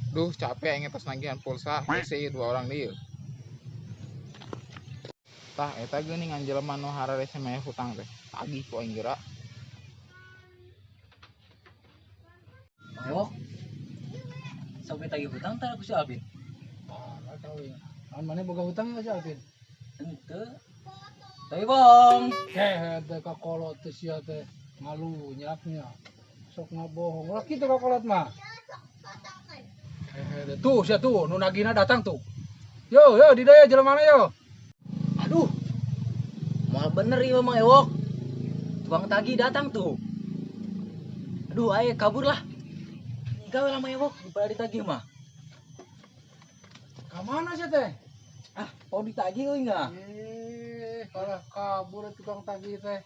Duh, capek aing tos nagihan pulsa, hese ieu dua orang deui. Tah eta geuningan jelema nu hararese mayar hutang teh. Tagih ku aing geura. Ewok. Sok ditagih hutang tah ku si Alvin. Tah, tahu ya. Naon maneh boga hutang ya si Alvin? Henteu. Tapi bohong. Kehed teh ka kolot teh sia teh ngalunyaknya. Sok ngabohong. Ulah kitu ka kolot mah. Kehed tuh sia tuh nu nagihna datang tuh. Yo yo di dieu jelema yo. Aduh. Moal bener ieu Mang Ewok. Tukang tagih datang tuh. Aduh, ayo kabur lah. Gawe lah Mang Ewok daripada ditagih mah. Ka mana sia teh? Ah, mau ditagih euy enggak? Eh, kalah kabur tukang tagih teh.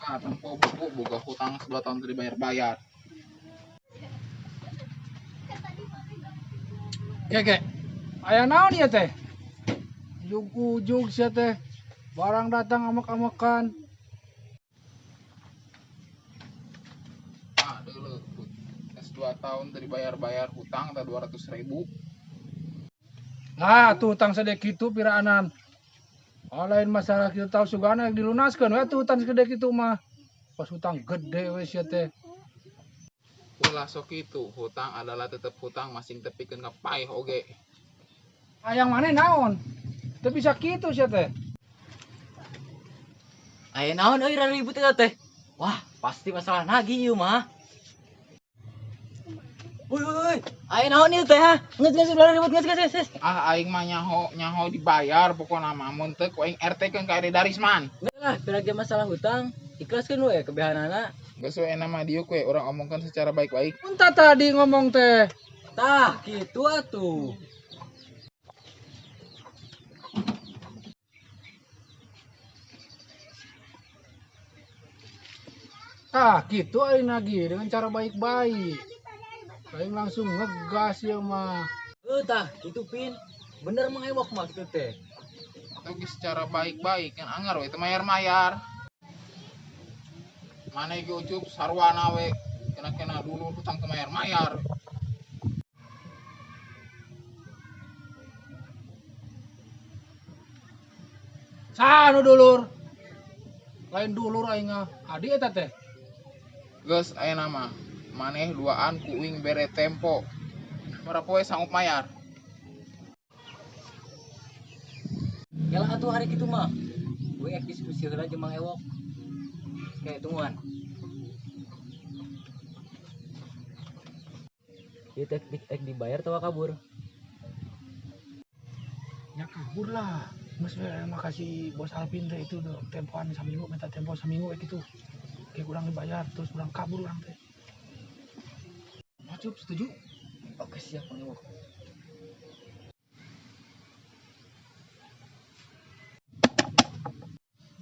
Ah, tempo buku boga hutang 2 tahun teu dibayar-bayar. Keke, aya naon ieu teh? Ujug-ujug sia teh. Barang datang amek-amekan. Ah, deuleuh. Geus 2 tahun teu dibayar-bayar hutang teh 200.000. Lah, tuh hutang segede kitu piraanan. Oh, lain masalah kita tahu sugana dilunaskeun we tuh hutang segede kitu mah. Pas hutang gede we sia teh. Ulah sok kitu, hutang adalah tetep hutang masing tepikeun ka paeh oge. Hayang maneh naon? Teu bisa kitu sia teh. Aya naon euy ribut eta teh? Wah, pasti masalah nagih ieu mah. Woi woi woi, aya naon ieu teh ha? Geus geus ulah ribut geus geus geus. Ah, aing mah nyaho nyaho dibayar pokona mah mun teu ku aing RT-keun ka Edi Darisman. Geus lah, pira ge masalah hutang, ikhlaskeun we kebehanana. Geus we nama dieu we urang omongkeun secara baik-baik. Entah tadi ngomong teh. Tah, kitu atuh. Tah, kitu aing nagih dengan cara baik-baik. Aing langsung ngegas ya mah. Tah, kitu Pin. Bener Mang Ewok mah kitu teh. Atau geus secara baik-baik kan anggar we teu mayar-mayar. Maneh ge Ucup sarwana we kena-kena dulu hutang teu mayar-mayar. Saha nu dulur? Lain dulur aing mah. Adi eta teh. Geus aya mah maneh duaan ku uing bere tempo. Sabaraha poe sanggup mayar? Yalah atuh hari kitu mah. Uing ek diskusi heula jeung Mang Ewok. Kayak tungguan. Ieu teh ek dibayar atawa kabur? Ya kabur lah. Mas makasih bos Alvin teh itu dong tempoan saminggu minta tempo saminggu kayak gitu. Kayak kurang dibayar terus kurang kabur orang teh. Macup setuju? Oke siap Mang Ewok.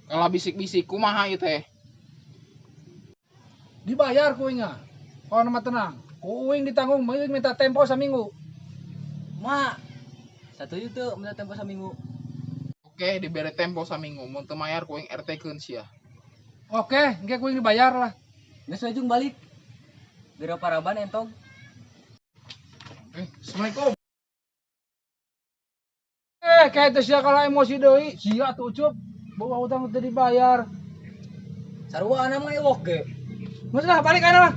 Kalau bisik-bisik kumaha ieu teh? Dibayar ku aing ah. Kalau nama tenang. Ku uing ditanggung, uing minta tempo saminggu. Ma, satuju tuh minta tempo saminggu. Oke, dibere tempo saminggu. Mun teu mayar ku aing RT-keun sia. Oke, engke ku aing dibayar lah. Geus we jung balik. Geura paraban entog. Assalamualaikum. Kayak teh sia kalah emosi deui. Sia tuh Ucup. Bawa hutang teu dibayar. Sarua ana mah Ewok ge. Geus lah balik ayeuna lah.